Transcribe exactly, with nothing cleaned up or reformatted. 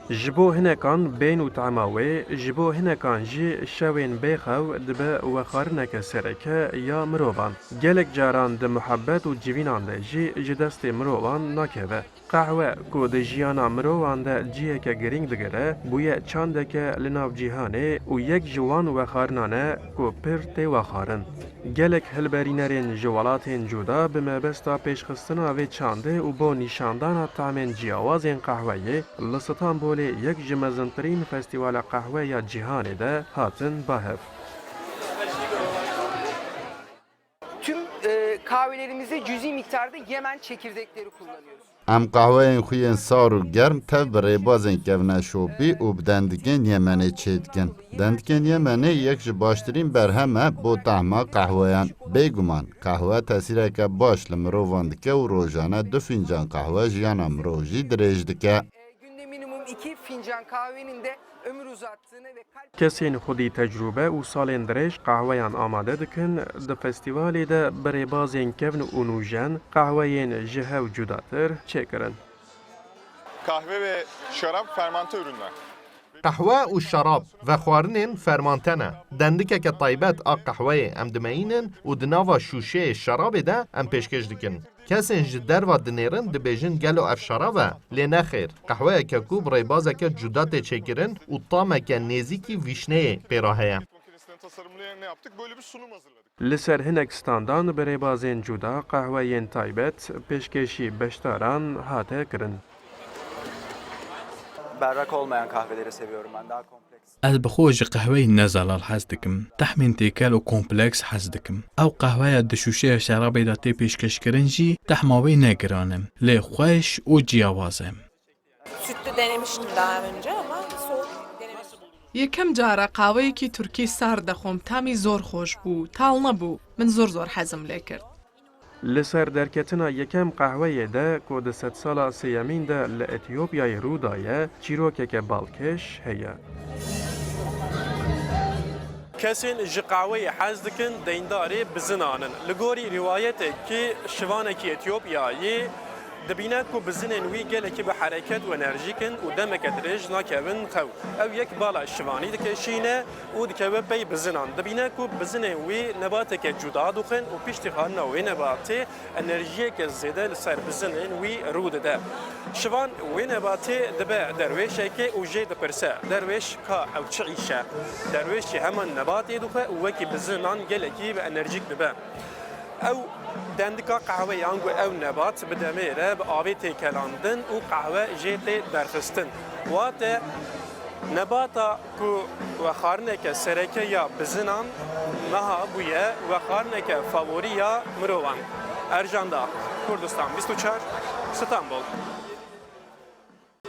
Ji bo hinekan bên û tema wê, ji bo hinekan jî şewên bêxew dibe wexwarineke sereke ya mirovan. Gelek caran di muhebbet û civînan de jî ji destê mirovan nakeve. Qehwe, ku di jiyana mirovan de ciheke girîng digire, bûye çandeke li nav cîhanê û yek ji wan wexwarinan e ku pir tê wexwarin. Gelek hilberînerên ji welatên cuda bi mebesta pêşxistina vê çandê û bo nîşandana tamên ciyawazên qehweyê li Stenbolê, yek ji mezintirîn festîvala qehwe ya cîhanê de, hatin ba hev. Tüm e, kahvelerimizde cüzi miktarda Yemen çekirdekleri kullanıyoruz. Em qehweyên xwe yên sar û germ tev bi rêbazên kevneşopî û bi dendikên Yemenê çêdikin. Dendikên Yemenê yek ji baştirîn berhem e bo tehma qehweyan. Bêguman, qehwe tesîreke baş li mirovan dike û rojane du fîncan qehwe jiyana mirov jî dirêj dike. E, günde minimum iki fincan kahvenin de ömür uzattığını ve kalp Kesên xwedî tecrûbe û salên dirêj qehweyan amade dikin, di festîvalê de bi rêbazên kevn û nûjen qehweyên ji hev cudatir çêkirin. Kahve ve şarap fermante ürünler. Qehwe û şerab vexwarinên fermante ne. Dendikeke taybet a qehweyê em dimeyînin û di nava şûşeyê şerabê de em pêşkêş dikin. Kesên ji derve dinêrin dibêjin gelo ev şerab e? Lê nexêr, qehweyeke ku bi rêbazeke cuda tê çêkirin û tameke nêzîkî vîşneyê pê re heye. Makinesine tasarımlayan ne yaptık? Böyle bir sunum hazırladık. Li ser hinek standan bi rêbazên cuda qehweyên taybet pêşkêşî beşdaran hate kirin. Berrak olmayan kahveleri seviyorum ben, daha kompleks. Ez bi xwe ji qehweyên nezelal hez dikim. Tehmên têkel û kompleks hez dikim. Ew qehweya di şûşeya şerabê de tê pêşkêşkirin jî tehma wê ne giran e, lê xweş û ciyawaz e. Sütlü denemiştim daha önce ama soğuk denemedim. Yekem cara qaweyekî Tirkî sar dexwim, tamî zor xweş bû, tal nebû. Min zor zor hezim lê kir. Li ser derketina yekem qehweyê de ku di sedsala sêyemîn de li Etiyopyayê rû daye, çîrokeke balkêş heye. Kesên ji qehweyê hez dikin, deyndarê bizinan in. Li gorî rîwayetekî şivanekî Etiyopyayê dibîne ku bizinên wî gelekî bi hereket û enerjîk in û demeke dirêj nakevin xew. Ew yek bala şivanî dikişîne û dikeve pey bizinan. Dibîne ku bizinên wî nebateke cuda dixwin û piştî xwarina wê nebatê enerjiyeke zêde li ser bizinên wî rû dide. Şivan wê nebatê dibe derwêşekê û jê dipirse, derwêş ka ew çi îş e? Derwêş jî heman nebatê dixwe û wekî bizinan gelekî bi enerjîk dibe. Ew dendika qehweyê, ango ew nebat bi demê re bi avê tê kelandin û qehwe jê tê derxistin. Wate nebata ku wexwarineke sereke ya bizinan meha bûye wexwarineke favorî ya mirovan. Ercan Dağ, Kurdistan bîst û çar, Stenbol.